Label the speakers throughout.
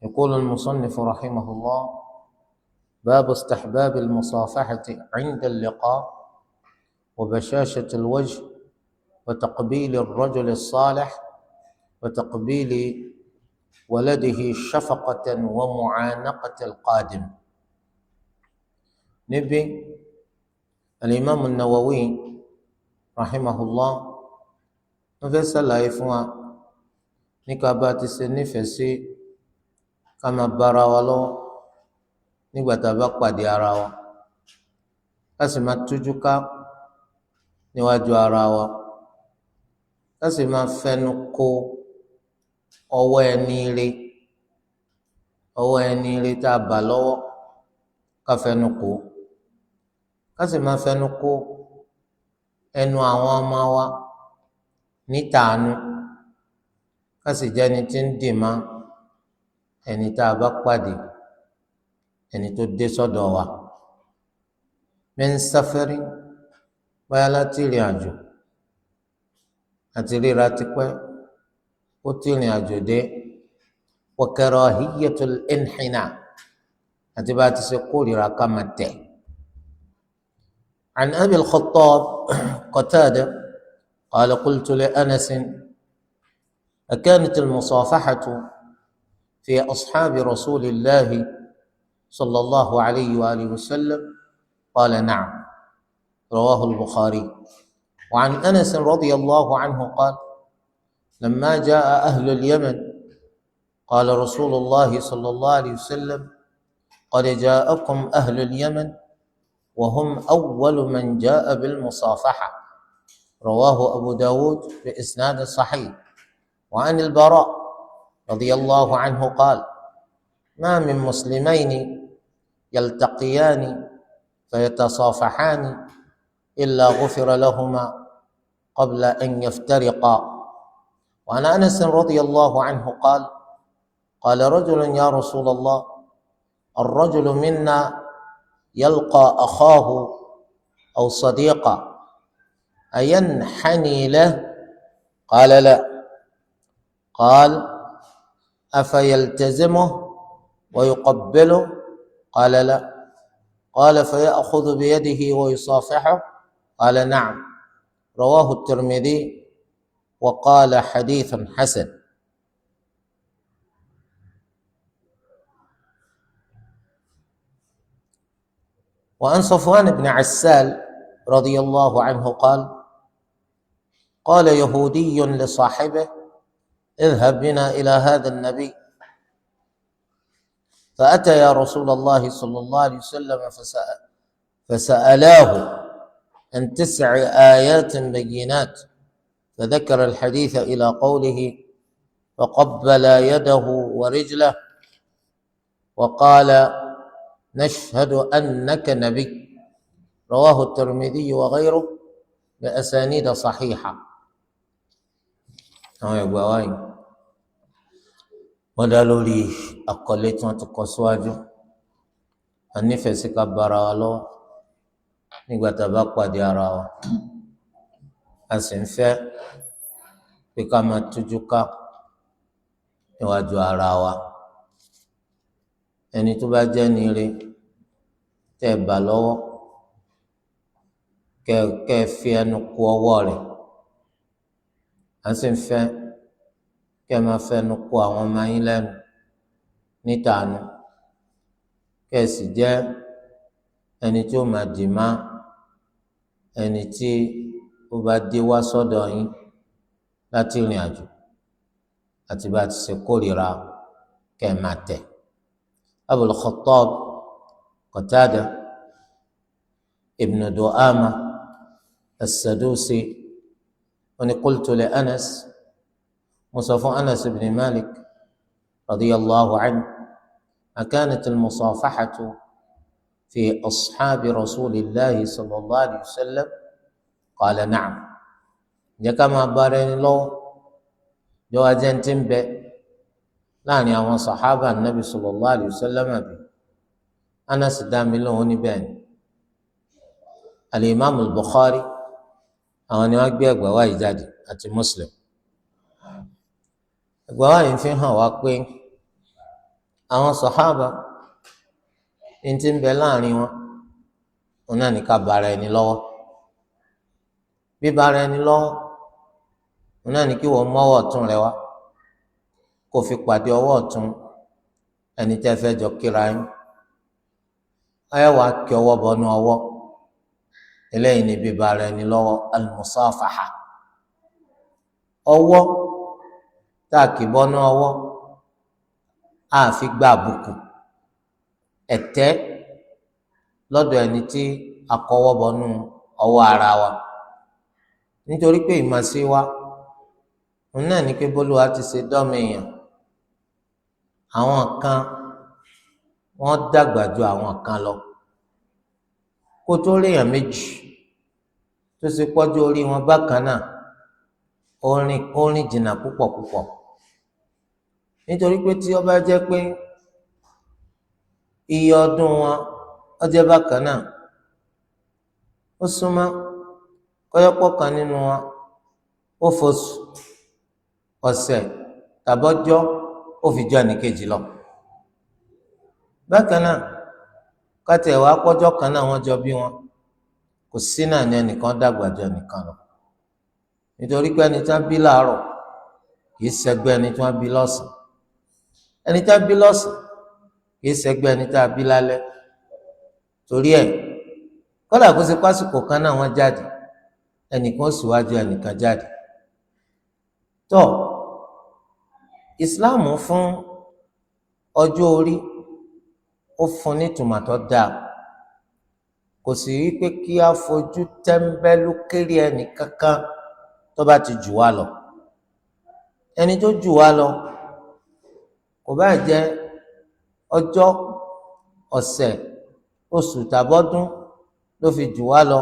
Speaker 1: يقول المصنف رحمه الله: باب استحباب المصافحة عند اللقاء وبشاشة الوجه وتقبيل الرجل الصالح وتقبيل ولده شفقة ومعانقة القادم. نبي الإمام النووي رحمه الله wọ́n fẹ́ ṣàlàyé fún wa nípa bá a ti ṣe nífẹ̀ẹ́ sí ká máa bára wa lọ́wọ́ nígbà tá a bá pàdé ara wa, ká sì máa tújú ká níwájú ara wa, ká sì máa fẹnu kò ọwọ́ ẹni ire, ọwọ́ ẹni ire tá a bà lọ́wọ́, ká fẹnu kò, ká sì máa fẹnu kò ẹnu àwọn ọmọ wa ní tàánú, ká sì jẹ́ ẹni tí ń dì má ẹni tá a bá pàdé, ẹni tó dé sọ́dọ̀ wa. Min safarin, báyà láti ìrìn àjò, àti ríra tipẹ́, ó ti rìn àjò dé. Wa karahiyatul inhina, àti bá a ti ṣe kórìíra ká máa tẹ̀. عن أبي الخطاب قتادة قال: قلت لأنس: أكانت المصافحة في أصحاب رسول الله صلى الله عليه وآله وسلم؟ قال: نعم. رواه البخاري. وعن أنس رضي الله عنه قال: لما جاء أهل اليمن قال رسول الله صلى الله عليه وسلم: قد جاءكم أهل اليمن وهم أول من جاء بالمصافحة. رواه أبو داود بإسناد صحيح. وعن البراء رضي الله عنه قال: ما من مسلمين يلتقيان فيتصافحان إلا غفر لهما قبل أن يفترقا. وعن أنس رضي الله عنه قال: قال رجل: يا رسول الله، الرجل منا يلقى أخاه أو صديقه، أينحني له؟ قال: لا. قال: أفيلتزمه ويقبله؟ قال: لا. قال: فيأخذ بيده ويصافحه؟ قال: نعم. رواه الترمذي وقال: حديث حسن. وعن صفوان بن عسال رضي الله عنه قال: قال يهودي لصاحبه: اذهب بنا إلى هذا النبي. فأتى يا رسول الله صلى الله عليه وسلم فسألاه عن 9 آيات بينات، فذكر الحديث إلى قوله: فقبل يده ورجله وقال: نشهد أنك نبي. رواه الترمذي وغيره بأسانيد صحيحة. Àwọn ẹgbàá wáyé wọ́n dá lórí àkọlé tí wọ́n ti kọ síwájú. A nífẹ̀ẹ́ sí ká bára wa lọ́wọ́ nígbà tá a bá pàdé ara wa, a sì ń fẹ́ pé ká máa tújú ká níwájú ara wa. Ẹni tó bá jẹ́ ní ire tẹ́ ẹ bá lọ́wọ́, kẹ́ ẹ fi ẹnu kò ọwọ́ rẹ̀. A sì ń fẹ́ kẹ́ ẹ máa fẹnu kò àwọn ọmọ yín lẹ́nu nítàánú, kẹ́ ẹ sì jẹ́ ẹni tí ó máa dì má ẹni tí ó bá dé wá sọ́dọ̀ yín láti rìn àjò, àti bá ti ṣe kórìíra kẹ́ ẹ máa tẹ̀. Abul Khattab Qatada ibn Du'ama as-Sadusi wọ́n ní: qultu li Anas, mo sọ fún Anas ibn Malik radiyallahu anhu: akanat al-musafahatu fi ashabi rasulillahi sallallahu alayhi wa sallam? Qala: na'am. Ǹjẹ́ ká máa bára ẹni lọ́wọ́ jọ wá jẹ́ ti ń bẹ láàrin àwọn sàhábà nàbì sallallahu alayhi wa sallam àbí? Anas dá mi lóhùn níbẹ̀ ni. Al-Imam al-Bukhari, àwọn ni wọ́n gbé ẹgbàá wáyé jáde, àti Muslim. Ẹgbàá wáyé fi hàn wá pé Àwọn sàhábà ní ti ń bẹ láàrin wọn, òun náà ní ká bára ẹni lọ́wọ́. Bíbára ẹni lọ́wọ́ òun náà ní kí wọ́n mọ́wọ́ ọ̀tún rẹ wá kó fi pàdé ọwọ́ ọ̀tún ẹni tẹ́ fẹ́ jọ kíra yín. Ẹ wàá kí ọwọ́ bọnú ọwọ́. Eléyìí ní bíbára ẹni lọ́wọ́, al-musafaha. Ọwọ́ tá a kì bọnú ọwọ́, a fi gba àbùkù ẹ̀tẹ́ lọ́dọ̀ ẹni tí a kọwọ́ bọnú ọwọ́ ara wa, nítorí pé ìmọ̀sí wa òun náà ní pé bólúwa ti ṣe dọ́mọ èèyàn, àwọn kan wọ́n dàgbà ju àwọn kan lọ. Kó tó ríyàn méjì tó ṣe pọ́jú orí wọn bákan náà, ó rìn jìnnà púpọ̀ púpọ̀, nítorí pé tí ó bá jẹ́ pé iye ọdún wọn ó jẹ́ bákan náà, ó súnmọ́ kọ́yọ́pọ̀ kan nínú wọn ó fosù, ọ̀sẹ̀ tàbọ́jọ́ ó fi jọ ẹnìkejì lọ. Bákan náà, káti ẹ̀wà pọ́jọ́ kan náà wọ́n jọ bí wọn, kò sí náà ní ẹnìkan dàgbà ju ẹnìkan lọ, nítorí pé ẹni tí wọ́n bí láàárọ̀ kìí ṣẹgbẹ́ ẹni tí wọ́n bí lọ́sàn, ẹni tí wọ́n bí lọ́sàn kìí ṣẹgbẹ́ ẹni tí wọ́n bí lálẹ́. Torí ẹ̀, kódà kó ṣe pásìkò kan náà wọ́n jáde, ẹnìkan síwájú ẹnìkan jáde. Tó ìsìláàmù fún ọjọ́ orí, ó fún ní tòmátò dáa, kò sì rí pé kí a fojú tẹ́ńbẹ́lú kéré ẹnì kankan tó bá ti jù wá lọ. Ẹni tó jù wá lọ kò bá jẹ́ ọjọ́, ọ̀sẹ̀, oṣù tàbọ́dún ló fi jù wá lọ,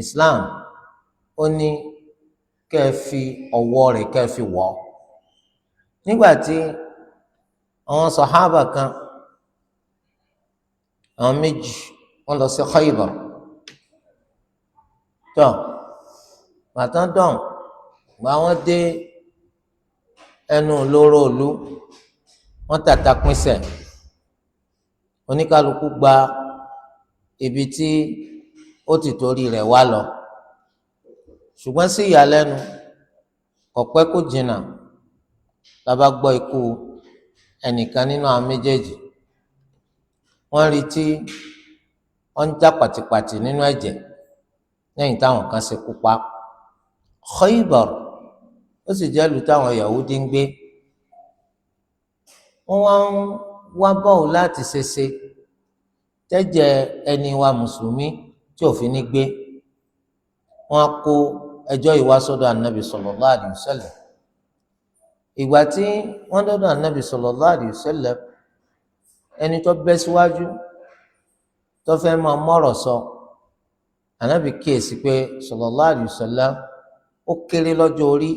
Speaker 1: Islam ó ní kẹ́ ẹ fi ọwọ́ rẹ̀ kẹ́ ẹ fi wọ̀ ọ́. Nígbà tí àwọn sàhábà kan, àwọn méjì, wọ́n lọ sí Khaybar, tó bàtà dán gba wọ́n dé ẹnu lóró òlu, wọ́n tàta pínsẹ̀, oníkálukú gba ibi tí ó ti torí rẹ̀ wá lọ. Ṣùgbọ́n sí ìyàlẹ́nu, kò pẹ́ kó jìnnà la bá gbọ́ ikú ẹnìkan nínú àwọn méjèèjì. Wọ́n rí tí wọ́n ń já pàtìpàtì nínú ẹ̀jẹ̀ lẹ́yìn táwọn kan ṣe kú pa. Khaybar ó sì jẹ́ ìlú táwọn Yahudi ń gbé. Wọ́n wá ń wá bọ́ọ̀ láti ṣeṣe tẹ́jẹ̀ ẹni wa mùsùlùmí tí ò fi ní gbé. Wọ́n kó ẹjọ́ yìí wá sọ́dọ̀ anabi sallallahu alaihi wasallam. Ìgbà tí wọ́n dọ́dọ̀ anabi sallallahu alaihi wasallam, ẹni tó bẹ́ síwájú tó fẹ́ máa mọ̀rọ̀ sọ, anabi kíyèsí pé sallallahu alaihi wasallam ó kéré lọ́jọ́ orí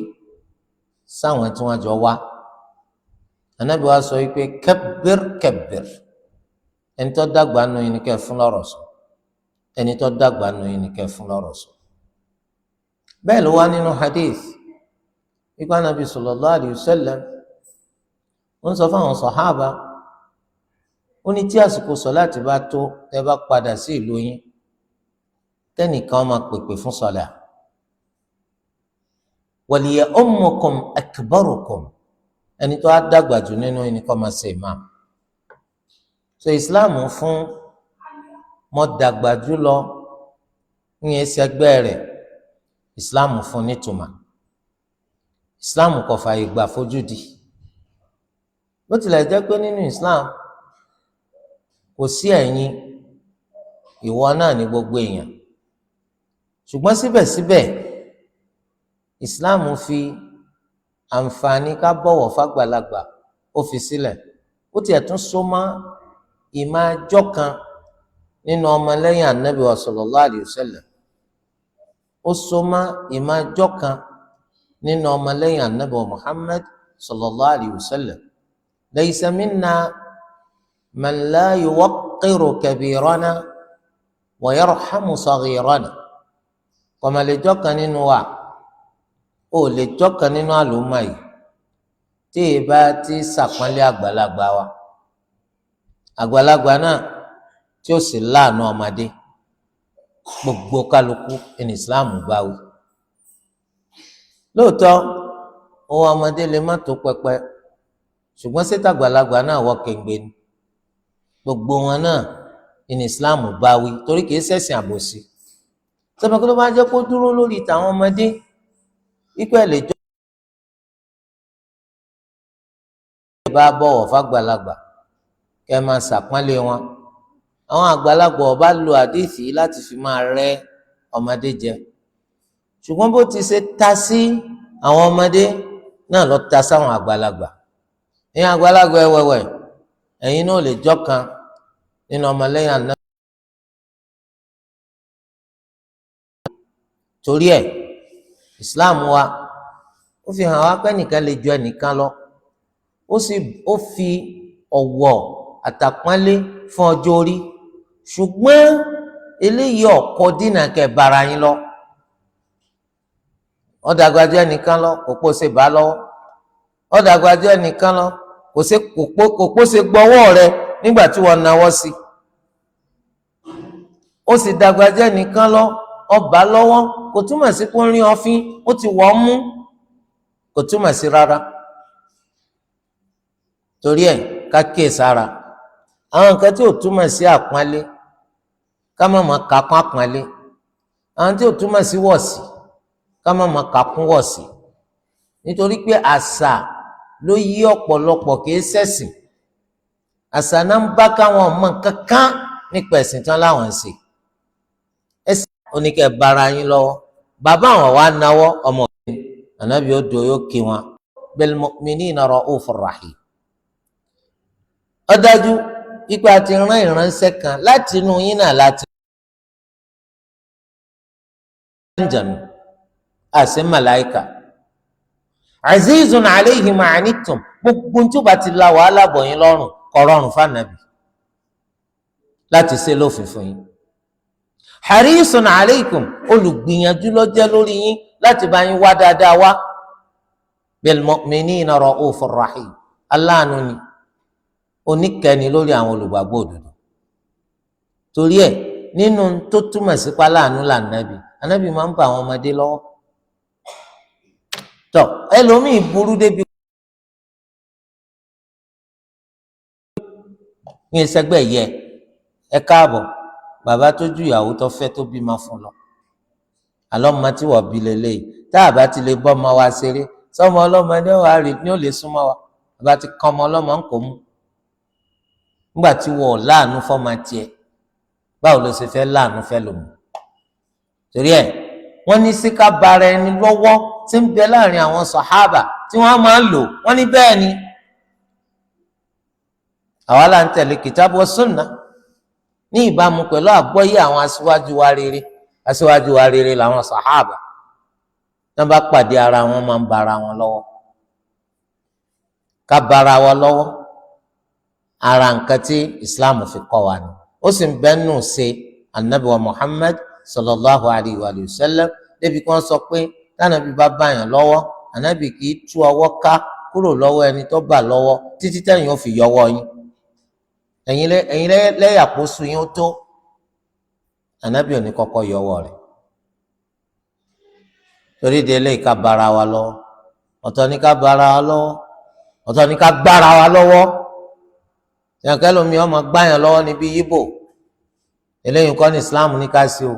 Speaker 1: sáwọn tí wọ́n jọ wá. Anabi wa sọ wípé kabbir kabbir, ẹni tó dàgbà nù yín ni kẹ́ fún lọ́rọ̀ sọ, ẹni tó dàgbà nù yín ni kẹ́ fún lọ́rọ̀ sọ. Bẹ́ẹ̀ ló wá nínú hadith wípé anabi sallallahu alayhi wa sallam ó ń sọ fáwọn sàhábà, ó ní tí àsìkò sọláàtì bá tó, tẹ́ bá padà sí ìlú yín, tẹ́nìkan máa pèpè fún sọlá, waliya'ummukum akbarukum, ẹni tó á dàgbà jù nínú yín ni kó máa ṣe imam. So Islam fún mọ́ dàgbà jù lọ ń yẹn sẹgbẹ́ rẹ̀, Islam fún nítumà. Islam kò fààyè gbà fojú di. Bó tilẹ̀ jẹ́ pé nínú Islam kò sí ẹ̀yin ìwọ náà ní gbogbo èèyàn, ṣùgbọ́n síbẹ̀síbẹ̀ Islam fi àǹfààní ká bọ̀wọ̀ fàgbàlagbà ó fi sílẹ̀. Ó tiẹ̀ tún so mọ́ ìmájọ́ kan nínú ọmọlẹ́yìn anabi wa sallallahu alayhi wa sallam, ó so mọ́ ìmájọ́ kan nínú ọmọlẹ́yìn anabi wa Muhammad sallallahu alayhi wa sallam. Laysa minna man la yuwaqqiru kabirana wa yarhamu saghirana. Kọ̀mọ̀lẹ́jọ́ kan nínú wa, ó lè jọ́ kan nínú àlùmọ́ yìí tí ì bá ti sàpọ́nlé àgbàlagbà wa, Àgbàlagbà náà tí ó sì láàánú ọmọdé, gbogbo kálukú ní Islam bá wí. Lóòótọ́ owó ọmọdé lè má tó pẹpẹ, ṣùgbọ́n ṣé tàgbàlagbà náà wọ kẹ̀ǹgbẹ́ ni? Gbogbo wọn náà ní Islam bá wí, torí kìí ṣẹ̀sìn àbòsí. Sọ́mọ kí ló bá jẹ́ kó dúró lórí tàwọn ọmọdé ikú ẹ̀ lè jọ bá bọ̀wọ̀ fàgbàlagbà kẹ́ máa ṣàpọ́nlé wọn. Àwọn àgbàlagbà ọba lo àdéhìí láti fi máa rẹ́ ọmọdé jẹ, ṣùgbọ́n bó ti ṣe ta sí àwọn ọmọdé náà lọ ta sáwọn àgbàlagbà. Ẹ̀yin àgbàlagbà ẹ̀wẹ̀wẹ̀, ẹ̀yin náà lè jọ́kan nínú ọmọlẹ́yìn àná. Torí ẹ̀ Islam wa ó fi hàn wá pé ẹnìkan lè ju ẹnìkan lọ, ó sì ó fi ọ̀wọ̀ àtàpọ́nlé fún ọjọ́ orí, ṣùgbọ́n eléyìí ọ̀kọ́ dínà kẹ́ bara yín lọ. Ọ̀dàgbàjọ ẹnìkan lọ, kò pọ̀ ṣe bá lọ́wọ́. Ọ̀dàgbàjọ ẹnìkan lọ, kò pọ̀ ṣe gbọ́wọ́ rẹ nígbà tí wọ́n náwó sí. Ó sì dàgbàjọ ẹnìkan lọ, ọba lọ́wọ́, kò túmọ̀ sí kó rí ọfín, ó ti wọ́ mú, kò túmọ̀ sí rárá. Torí ẹ̀ ká kíyè sára àwọn nǹkan tí ò túmọ̀ sí àpọ́nlé, ká má má kà kún àpọ́nlé. Àwọn tí ò túmọ̀ sí wọ̀sí, ká má má kà kún wọ̀sí. Nítorí pé àṣà ló yí ọ̀pọ̀lọpọ̀, kìí ṣẹ̀sìn. Àṣà náà ń bá káwọn ọmọ kankan nípa ẹ̀sìn tán láwọn ń ṣe. Ẹ̀sìn oníkẹ́ bara yín lọ́wọ́, bàbá àwọn wa náwó ọmọ òfin ànábì ó do yóò kí wọn. Bil mu'minina ra'ufur rahim. Ó dájú ipa ti rán ìránṣẹ́ kan láti inú yín náà láti jànú àṣẹ màláìkà. Azizun alayhi ma anittum, gbogbo tí ó bá ti la wàhálà bọ̀ yín lọ́rùn kò rọrùn fànàbì láti ṣe lófin fún yín. Harisun alaykum, olùgbìyànjú ló jẹ́ lórí yín láti bá yín wá dáadáa wá. Bil mu'minina ra'ufur rahim, aláàánú ni, oníkẹ́ni lórí àwọn olùgbàgbọ́ òdodo. Torí ẹ̀ nínú tó túmọ̀ sí paláàánú là nàbì, ànábì máa ń bá àwọn ọmọdé lọ́wọ́. Tọ ẹlòmíì burú débi ní ẹsẹgbẹ yẹ ẹ káàbọ̀, bàbá tó ju ìyàwó tó fẹ́ tó bímọ fún lọ. Àlọ́ ọmọ tí wọ́n bí lélẹ́yìí, tá a bá ti lè bọ́ ọmọ wa ṣeré, sọmọ ọlọ́mọ ní wàá rí ní ó lè súnmọ́ wa. Bàbá ti kọ́ ọmọ ọlọ́mọ ń kò mú. Nígbà tí wọ́n láàánú fọ́mọ tiẹ̀, báwo ló ṣe fẹ́ láàánú fẹ́ lòmù? Torí ẹ̀ wọ́n ní síká bara ẹni lọ́wọ́ tí ń bẹ láàrin àwọn sàhábà tí wọ́n máa ń lò, wọ́n ní bẹ́ẹ̀ ni. Àwa là ń tẹ̀lé kìtàbù wa sunnah ní ìbámu pẹ̀lú àgbọ́yé àwọn aṣíwájú wa rere. Aṣíwájú wa rere làwọn sàhábà. Tí wọ́n bá pàdé ara wọn máa ń bara wọn lọ́wọ́. Ká bara wa lọ́wọ́ ara nǹkan tí Islam fi kọ́ wa ni. Ó sì ń bẹ́ẹ̀ nù ṣe anabi wa Muhammad sallallahu alayhi wa sallam, débi kí wọ́n sọ pé tánàbí bá báyàn lọ́wọ́, ànábì kì í tú ọwọ́ ká kúrò lọ́wọ́ ẹni tó bà lọ́wọ́ títí tẹ̀yìn ó fi yọwọ́ yín. Ẹ̀yin lẹ́yàpọ̀sù yín ó tó, ànábì ò ní kọ́kọ́ yọwọ́ rẹ̀. Torí délé ká bara wa lọ́wọ́, ọ̀tọ̀ ní ká bara wa lọ́wọ́, ọ̀tọ̀ ní ká gbára wa lọ́wọ́. Ìyànkẹ́ lomi ọmọ gbáyàn lọ́wọ́ níbi yíbò, eléyìí kọ́ ní Islam ní ká sí o.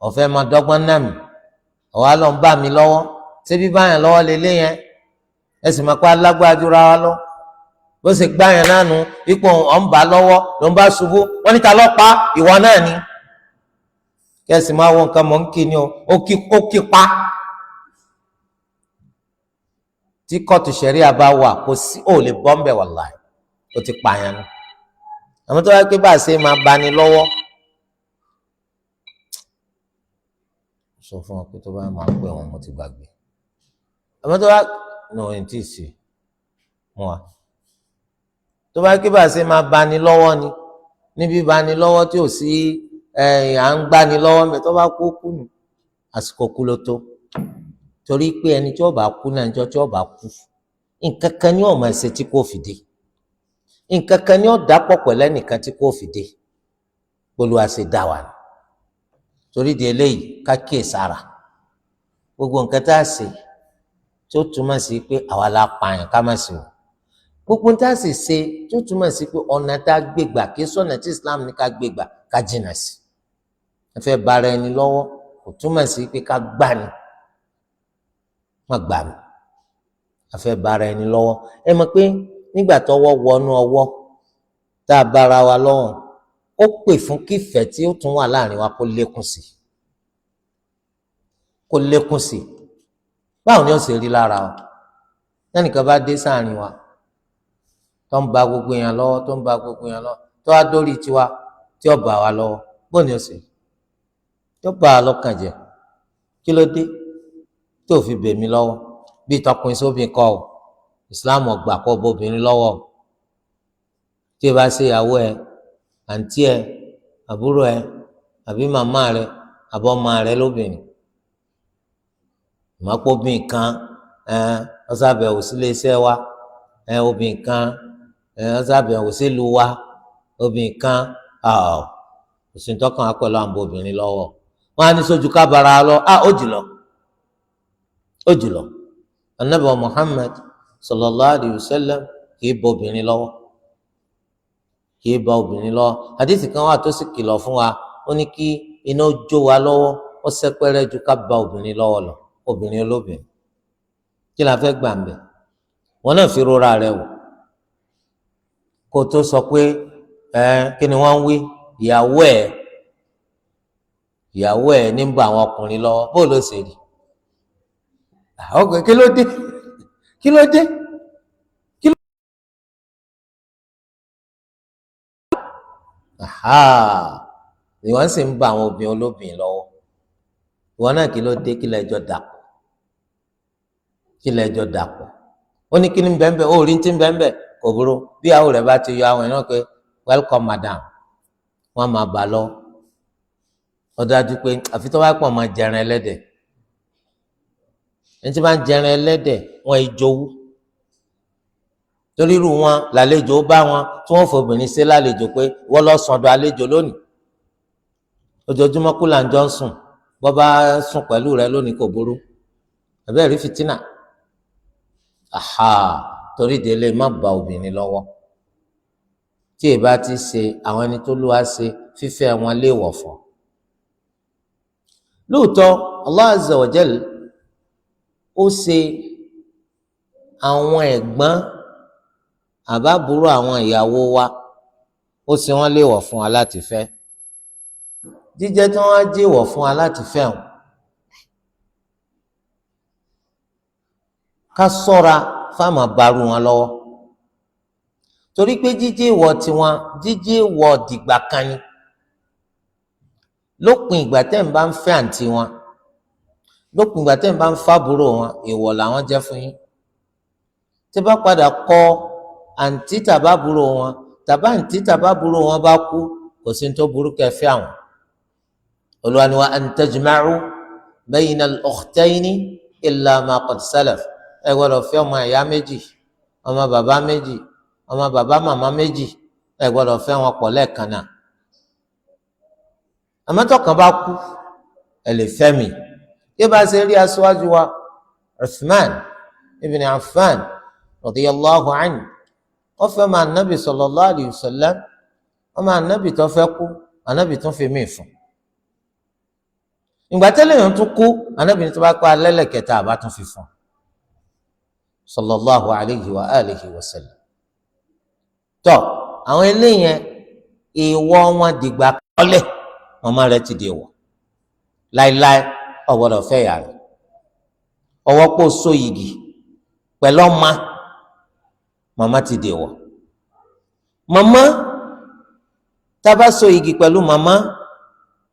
Speaker 1: Ọ̀fẹ́ máa dọ́gbọ́n náà mi, ọ̀wá lọ ń bá mi lọ́wọ́, ṣé bí báyàn lọ́wọ́ lélẹ́ yẹn? Ẹ sì máa pa alágbájúra wa lọ. Bó ṣe gbáyàn náà nu ipò ọ̀ ń bá lọ́wọ́ ló ń bá ṣubú, wọ́n ní ta ló pa ìwọ náà ni. Kẹ́sì máa wọ nǹkan mọ̀ ń kí ni o, ó kí pa. Tí kóòtù ṣẹ̀ríà bá wà, kò sí ò lè bọ́ ń bẹ̀ wàláì, ó ti pààyàn nù. Àmọ́ tó wáyé pé bá a ṣe máa bani lọ́wọ́, sọ fún wọn pé tó bá máa pè wọn, mo ti gbàgbé. Àmọ́ tó bá nù ẹ̀ tí ì sè mú wa, tó bá kí bá a ṣe máa bani lọ́wọ́ ni, níbi bani lọ́wọ́ tí ò sí à ń gbani lọ́wọ́ mẹ́, tó bá kú kú nù, àsìkò kú ló tó. Torí pé ẹni tí ó bá kú náà, ẹni tí ó bá kú, nǹkan kan ní ó máa ṣe tí kò fìdí. Nǹkan kan ni ó dàpọ̀ pẹ̀lú ẹnìkan tí kò fi dé. Olúwa ṣe dá wa ni. Torí di eléyìí, ká kíyè sára gbogbo nǹkan tá a ṣe tó túmọ̀ sí pé àwa la pààyàn, ká má ṣe o. Gbogbo tá a sì ṣe tó túmọ̀ sí pé ọ̀nà tá a gbé gbà kí sọ̀nà tí Islam ní ká gbé gbà, ká jìnnà sí. Ẹ fẹ́ bara ẹni lọ́wọ́, kò túmọ̀ sí pé ká gbà ní má gbà mí. A fẹ́ bara ẹni lọ́wọ́, ẹ mọ̀ pé nígbà tọ́wọ́ wọnú ọwọ́ tá a bára wa lọ́wọ́, ó pè fún kífẹ̀ẹ́ tí ó tún wà láàrin wa kó lékún sí, kó lékún sí. Báwo ni ó ṣe rí lára wa lẹ́nìkan bá dé sáàrin wa, tó ń ba gbogbo èèyàn lọ́wọ́, tó ń ba gbogbo èèyàn lọ́wọ́, tó wá dórí tiwa tí ó bà wá lọ́wọ́? Bó ni ó ṣe tó bà á lọ́kàn jẹ́? Kí ló dé tó fi bè mí lọ́wọ́? Bí tọkùnrin sóbìn kọ́ ọ, Islam ọgbà kọ́ bóbìnrin lọ́wọ́. Tí o bá ṣe ìyàwó ẹ, àǹtí ẹ, àbúrò ẹ, àbí màmá rẹ, àbọ̀ ọmọ rẹ lóbìnrin, ìmọ̀pọ̀ kan ẹ ọ̀sàbẹ̀wò sílé iṣẹ́ wa, ẹ obìnrin kan ẹ ọ̀sàbẹ̀wò sílùú wa, obìnrin kan, òsì tọkàn á pẹ̀lú àwọn obìnrin lọ́wọ́. Wọn á ní sójú kábàárà lọ, á ó jùlọ, ó jùlọ. Anabi Muhammad sallallahu alayhi wa sallam kì í bọ obìnrin lọ́wọ́, kì í bọ obìnrin lọ́wọ́. Àdìsí kan wà tó sì kìlọ̀ fún wa. Ó ní kí iná jó wa lọ́wọ́, ó sẹ́pẹ́rẹ́ ju ká bá obìnrin lọ́wọ́ lọ, obìnrin olóbìnrin. Kí la fẹ́ gbà ń bẹ̀? Wọn náà fi rora rẹ wò kó tó sọ pé ẹ kí ni wọ́n ń wí. Ìyàwó ẹ̀, ìyàwó ẹ̀ ní ń bọ àwọn ọkùnrin lọ́wọ́, bó ló ṣe rí? Ọkùnrin, kí ló dé? Kí ló dé? Kí ló ìwọ́n sì ń bọ àwọn obìnrin olóbìnrin lọ́wọ́. Ìwọ náà, kí ló dé? Kí lẹ́jọ́ dàpọ̀? Kí lẹ́jọ́ dàpọ̀? Ó ní kí ni bẹ́ẹ̀ bẹ́ẹ̀, ó rí ti bẹ́ẹ̀ bẹ́ẹ̀, kò burú. Bí àwọn rẹ̀ bá ti yọ àwọn ẹ̀ pé "Welcome, madam," wọ́n máa bà lọ. Ó dájú pé àfi tó bá pọ̀ máa jẹran ẹlẹ́dẹ̀. Ẹni tí bá ń jẹran ẹlẹ́dẹ̀, wọ́n ìjowú, torí irú wọn làlejò bá wọn tí wọ́n fòbìnrin ṣe lálejò pé wọ́n lọ sọ̀dọ̀ àlejò lónìí. Ojoojúmọ́ kú là ń jọ ń sùn. Bọ́ bá sùn pẹ̀lú rẹ lónìí, kò burú. Àbẹ́rẹ́ rí fìtínà. Aha, torí délé, má ba obìnrin lọ́wọ́ tí ì bá ti ṣe àwọn ẹni tó lù wá ṣe fífẹ́ wọn léèwọ̀ fún. Lóòótọ́, Allah azza wa jal ó ṣe àwọn ẹ̀gbọ́n àbábúrò àwọn ìyàwó wa, ó ṣe wọ́n léèwọ̀ fún wa láti fẹ́. Jíjẹ́ tí wọ́n á jẹ́wọ̀ fún wa láti fẹ́ wọn, ká ṣọ́ra fáwọn abarú wọn lọ́wọ́, torí pé jíjẹ́ ìwọ̀ tiwọn, jíjẹ́ ìwọ̀ dìgbà kan ni. Lópin ìgbà tẹ́ ń bá ń fẹ́ àǹtí wọn, lópin ìgbà tẹ́ ń bá ń fábúrò wọn, ìwọ̀ làwọn jẹ́ fún yín. Tí bá padà kọ àǹtí tàbábúrò wọn, tàbá àǹtí tàbábúrò wọn bá kú, kò sí ní tó burú kẹ́ fẹ́ àwọn. Olúwa ni wa an tajma'u bayna al-ukhtayni illa ma qad salaf. Ẹ gbọ́dọ̀ fẹ́ ọmọ ìyá méjì, ọmọ bàbá méjì, ọmọ bàbá màmá méjì. Ẹ gbọ́dọ̀ fẹ́ wọn pọ̀ lẹ́ẹ̀kan náà. Àmọ́ tọkàn bá kú, ẹ lè fẹ́ mi. Bí bá ṣe rí aṣáájú wa Uthman ibn Affan radiyallahu anhu, wọ́n fẹ́ máa nábì sallallahu alayhi wa sallam. Wọ́n máa nábì tó fẹ́ kú, ànábì tún fi mí fún. Ìgbà tẹ́lẹ̀ yẹn tún kú, ànábì tó bá pa alẹ́lẹ̀kẹta, àbá tún fi fún, sallallahu alayhi wa alihi wa sallam. Tọ́ àwọn eléyẹn, èèwọ̀ wọn dìgbà kọ́lẹ̀. Màmá rẹ̀ ti dèwọ̀ láíláí, ò gbọ́dọ̀ fẹ́ ìyá rẹ̀. Ọwọ́ pò so yìgì pẹ̀lú ọmọ màmá ti dèwọ̀. Màmá, tá a bá so yìgì pẹ̀lú màmá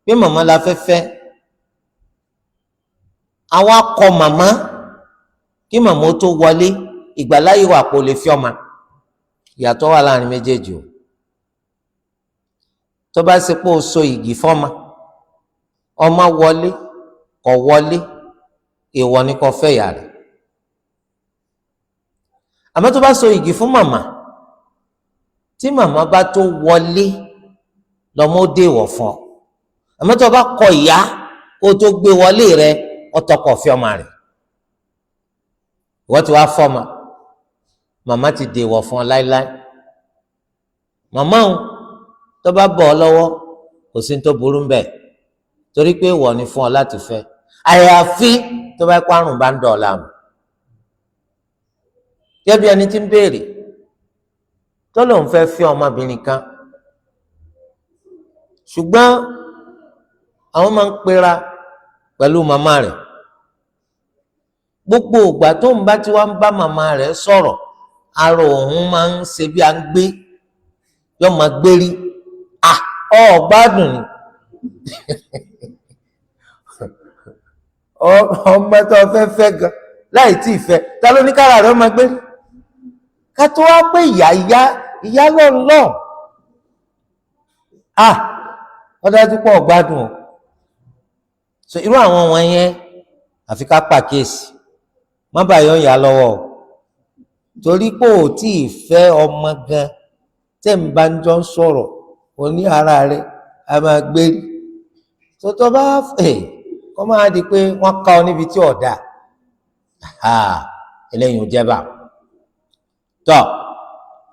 Speaker 1: pé màmá la fẹ́ fẹ́, àwa kọ màmá kí màmá ó tó wọlé, ìgbàláyè wà kó lè fi ọmọ. Ìyàtọ̀ wà láàrin méjèèjì o. Tó bá ṣe pé o so yìgì fọ́mọ, ọmọ wọlé kò wọlé, èèwọ̀ ni kò fẹ́ ìyá rẹ̀. Àmọ́ tó bá so yìgì fún màmá Tí màmá bá tó wọlé, lọ́mọ ó dèwọ̀ fún ọ. Àmọ́ tó o bá kọ ìyá kó o tó gbé wọlé rẹ, ọtọkọ fi ọmọ rẹ. Ìwọ ti wá fọmọ, màmá ti dèwọ̀ fún ọ láéláé. Màmá òun tó bá bọ̀ ọ lọ́wọ́, kò sí ní tó burú ń bẹ̀, torí pé ìwọ ni fún ọ láti fẹ́, àyàfi tó bá kó àrùn bá ń dọ̀ ọ́ láàmú. Gẹ́gẹ́ bí ẹni tí ń béèrè tó lòun fẹ́ fẹ́ ọmọbìnrin kan, ṣùgbọ́n àwọn máa ń pera pẹ̀lú màmá rẹ̀. Gbogbo ìgbà tó ń bá tí wọ́n ń bá màmá rẹ̀ sọ̀rọ̀, ara òun máa ń ṣe bí a ń gbé yọ máa gbérí. À, ọ gbádùn ni. Ọmọ tó fẹ́ fẹ́ gan láì tí ì fẹ́, ta ló ní kára rẹ̀ máa gbérí? Ká tó wá pé ìyá ìyá ìyá lọ́nlọ́. À, wọ́n dájú pọ̀ gbádùn o. So irú àwọn wọn yẹn, àfi ká pàkíyèsí, má bàa yọ ìyá lọ́wọ́ o, torí pé ò tí ì fẹ́ ọmọ gan tẹ́ ń bá ń jọ ń sọ̀rọ̀, o ní ara rẹ̀ a máa gbérí. Tó bá ẹ̀ kọ́ máa di pé wọ́n ká ọ níbi tí ọ̀dà eléyìí ò jẹ́ bá tọ́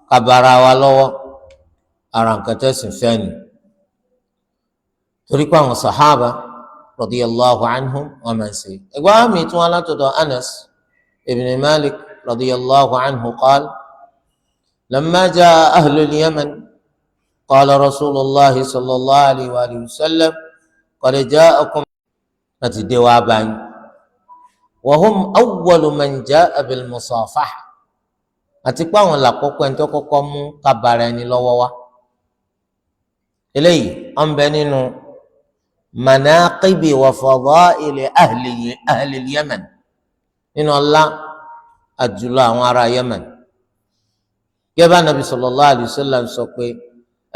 Speaker 1: ká bara wa lọ́wọ́. Ara nǹkan tẹ́sìn fẹ́ ni, torí pé àwọn sàhábà radiyallahu anhum wọn máa ń ṣe. Ẹgbẹ́ àmì tí wọn látọ̀dọ̀ Anas ibn Malik radiyallahu anhu qala: lamma jaa ahlul Yaman, qala rasulillah sallallahu alayhi wa sallam: qad ja'akum láti dé wá báyìí, wa hum awwalu man ja'a bil musafaha, àti pé àwọn làkọ́kọ́ ẹni tó kọ́kọ́ mú kábàárà ẹni lọ́wọ́ wá. Eléyìí ọ̀n bẹ nínú manaqibi wa fadaili ahli Yemen, nínú ọlá àjùlọ àwọn ará Yemen. Gẹ́gẹ́ Nabi sallallahu alayhi wa sallam sọ pé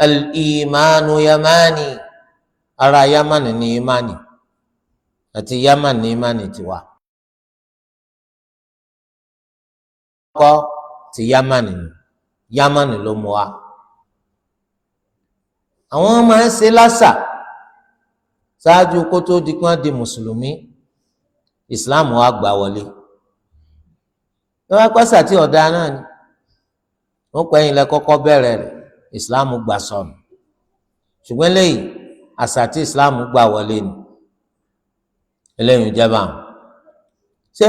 Speaker 1: al-imanu yamani, ará Yamani ní imani, àti Yamani ní imani tiwa. Kọ́ ti Yamani ni, Yamani ló mú wa. Àwọn máa ń ṣe lásà ṣáájú kó tó di kí wọ́n di mùsùlùmí. Ìsìláàmù wa gbà wọlé. Wọ́n wá pẹ́sà tí ọ̀dà náà ni wọ́n pẹ́ yín lẹ kọ́kọ́ bẹ̀rẹ̀ rẹ̀, ìsìláàmù gbà sọnù. Ṣùgbọ́n lẹ́yìn, àṣà tí ìsìláàmù gbà wọlé ni eléyìí jẹba. Ṣé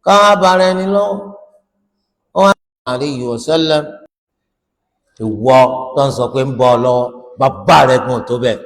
Speaker 1: káwá bara ẹni lọ́wọ́ wọn alayhi wa sallam? Ìwọ tó ń sọ pé ń bọ ọ lọ́wọ́, bàbá rẹ̀ gùn tó bẹ́ẹ̀.